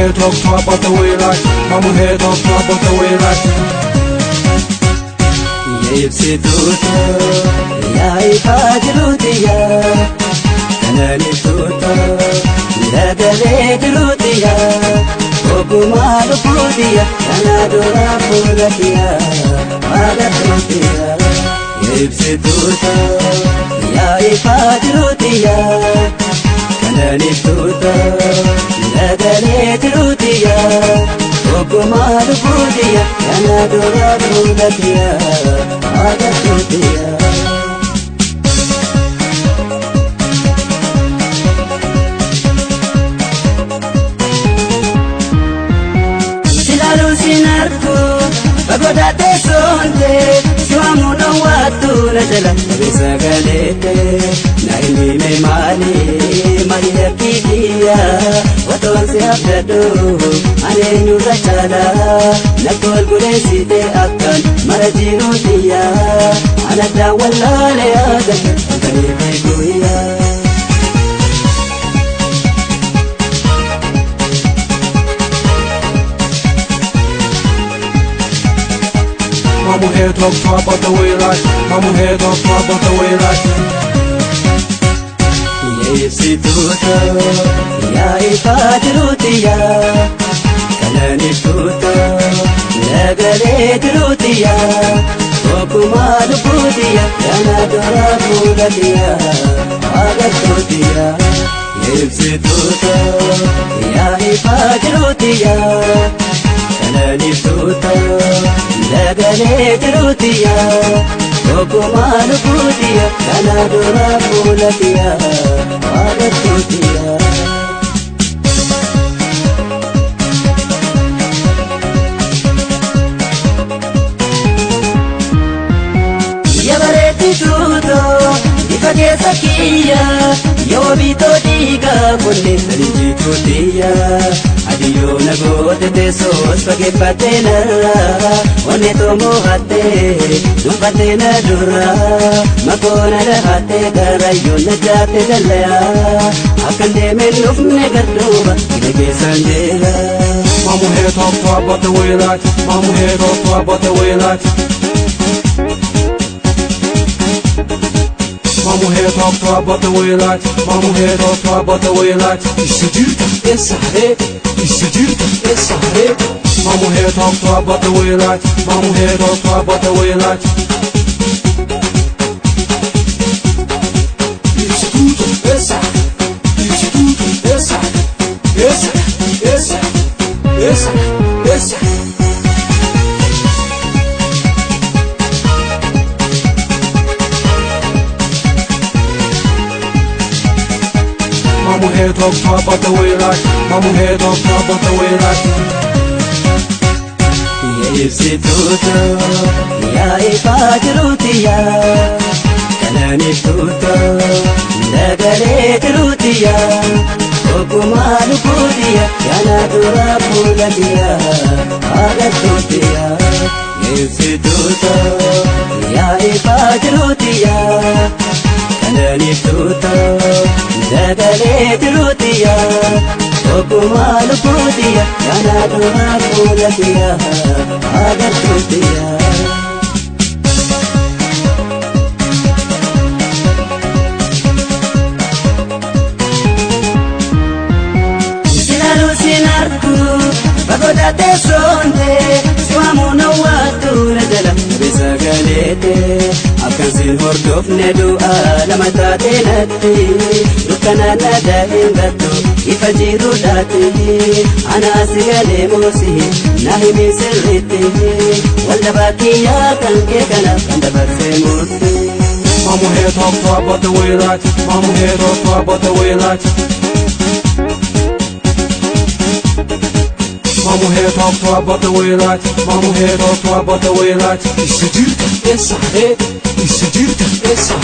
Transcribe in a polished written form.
mujer talk about the way like. My mujer talk about the way like. Ibsituutu yaa ifaa jiruutiya kanaan ibsuutu dagalee jiruutiya ogummaa lubbuutiya kana dura fuulatiya maagatuutiya. Ibsituutu yaa ifaa jiruutiya kanaan ibsuutu dagalee jiruutiya. Ogummaa lubbuutiya kana dura fuulatiya maagatuutiya. Silaaluun sin argu fagoodhaatee soonte si waamuun waattu na jala dhabe sagaleete na himime maali maali yakkiikiyya otoon si abdadhu ani eenyurra caala natti wal guleessite akkaan mara jiruutiyya ana addaan wallaale yaadadhe halkanii fi guyyaa. My mujer talk about the way like. My mujer talk about the way like. Ibsituutu yaa ifaa jiruutiya kanaan ibsuutu dagalee jiruutiya ogummaa lubbuutiya kana dura fuulatiya maagatuutiya. Ibsituutu yaa ifaa jiruutiya kanaan ibsuutu dagalee jiruutiya ogummaa lubbuutiya kana dura fuulatiya maagatuutiya. Yabareetti tuutoo ifa keessa kiyya yoo bitoo dhiigaa qonnee salijiituutiyya adiyyoo na goote teessoos fageeffattee narra onnee toomoo hattee dhuunfattee na durra makoo na dhahattee karrayyoo na jaatte dallayaa akkan deemeen dhufne garduuba hidha keessaan jira. My mujer talk about the way like. My mujer talk about the way like. My mujer talk about the way like. My mujer talk about the way like. Ibsituutu esa ibsituutu esa. My mujer talk about the way like. My mujer talk about the way like. Ibsituutu esa ibsituutu esa esa esa esa esa. My mujer talk about the way like. My mujer talk about the way like. Ibsituutu yaa ifaa jiruutiya kanaan ibsuutu dagalee jiruutiya ogummaa lubbuutiya kana dura fuulatiya maagatuutiya. Ibsituutu yaa ifaa jiruutiya kanaan ibsuutu dagalee jiruutiya ogummaa lubbuutiya kana dura fuulatiya maagatuutiya. Silaaluun sin argu fagoodhaatee soonte si waamuun waattu na jala dhabe sagaleete akkan sin hordofne du'aa lama taatee natti dukkanaan na daheen gattu ifa jiruudhaati anaa si galee moosii na himi sirriitti wal dhabaa kiyyaa kan kee kanaaf kan dabarsee murti. My mujer talk about the way like. My mujer talk about the way like. My mujer talk about the way like. My mujer talk about the way like. Ibsituutu esa ibsituutu esa.